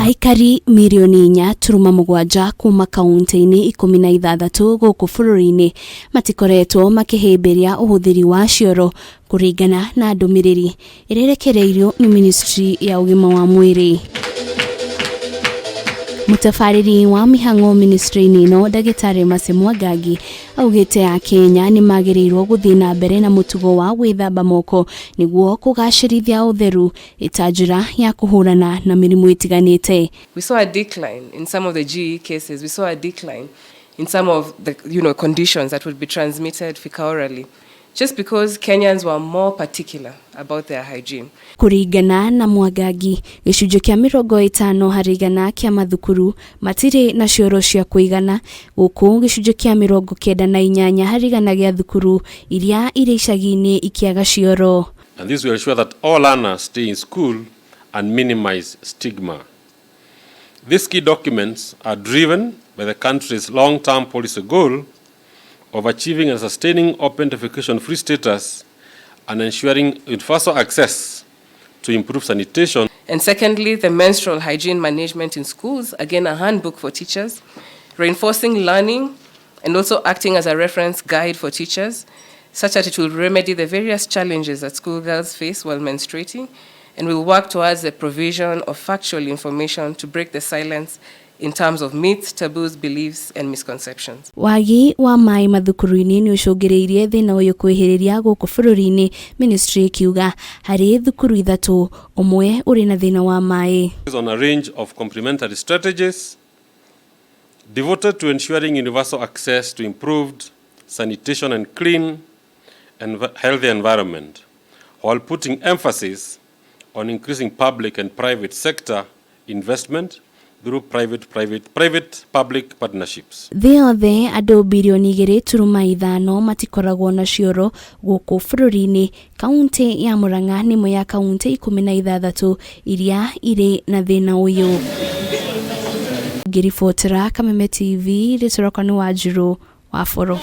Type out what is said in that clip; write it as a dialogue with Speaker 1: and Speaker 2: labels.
Speaker 1: Aikari mirioni 4.7 kuma kaunti-inĩ 16 gũkũ bũrũri-inĩ matikoretwo makĩhĩmbĩria ũhũthĩri wa cioro kũringana na ndũmĩrĩri ĩrĩa ĩrekereirio nĩ ministry ya ũgima wa mwĩrĩ. Mũtabarĩri wa mĩhang'o ministry-inĩ ĩno ndagĩtarĩ Mercy Mwangangi augĩte Akenya nĩ magĩrĩirwo gũthiĩ na mbere na mũtugo wa gwĩthamba moko nĩguo kũgacĩrithia ũtheru ĩta njĩra ya kũhũrana na mĩrimũ ĩtiganĩte.
Speaker 2: We saw a decline in some of the GE cases. We saw a decline in some of the conditions that would be transmitted fecal-orally, just because Kenyans were more particular about their hygiene.
Speaker 1: Kũringana na Mwangangi, gĩcunjĩ kĩa 50% kĩa mathukuru matirĩ na cioro cia kũigana, gũkũ gĩcunjĩ kĩa 98% gĩa thukuru iria irĩ icagi-inĩ ikĩaga cioro.
Speaker 3: And this will ensure that all learners stay in school and minimize stigma. These key documents are driven by the country's long-term policy goal of achieving and sustaining open defecation-free status and ensuring universal access to improve sanitation.
Speaker 2: And secondly, the menstrual hygiene management in schools, again a handbook for teachers, reinforcing learning and also acting as a reference guide for teachers, such that it will remedy the various challenges that schoolgirls face while menstruating, and will work towards the provision of factual information to break the silence in terms of myths, taboos, beliefs, and misconceptions.
Speaker 1: Wagi wa maĩ mathukuru-inĩ nĩ ũcũngĩrĩirie thĩna ũyũ kwĩhĩrĩria gũkũ bũrũri-inĩ, ministry ĩkiuga harĩ thukuru ithatũ ũmwe ũrĩ na thĩna wa maĩ.
Speaker 3: On a range of complementary strategies devoted to ensuring universal access to improved sanitation and clean and healthy environment, while putting emphasis on increasing public and private sector investment through private public partnerships.
Speaker 1: Thĩ yothe andũ birioni 2.5 matikoragwo na cioro gũkũ bũrũri-inĩ. Kaunti ya Murang'a nĩ ĩmwe ya kaunti 16 iria irĩ na thĩna ũyũ. Ngĩribotera Kameme TV, rĩtwa rĩakwa nĩ Wanjirũ wa Boro.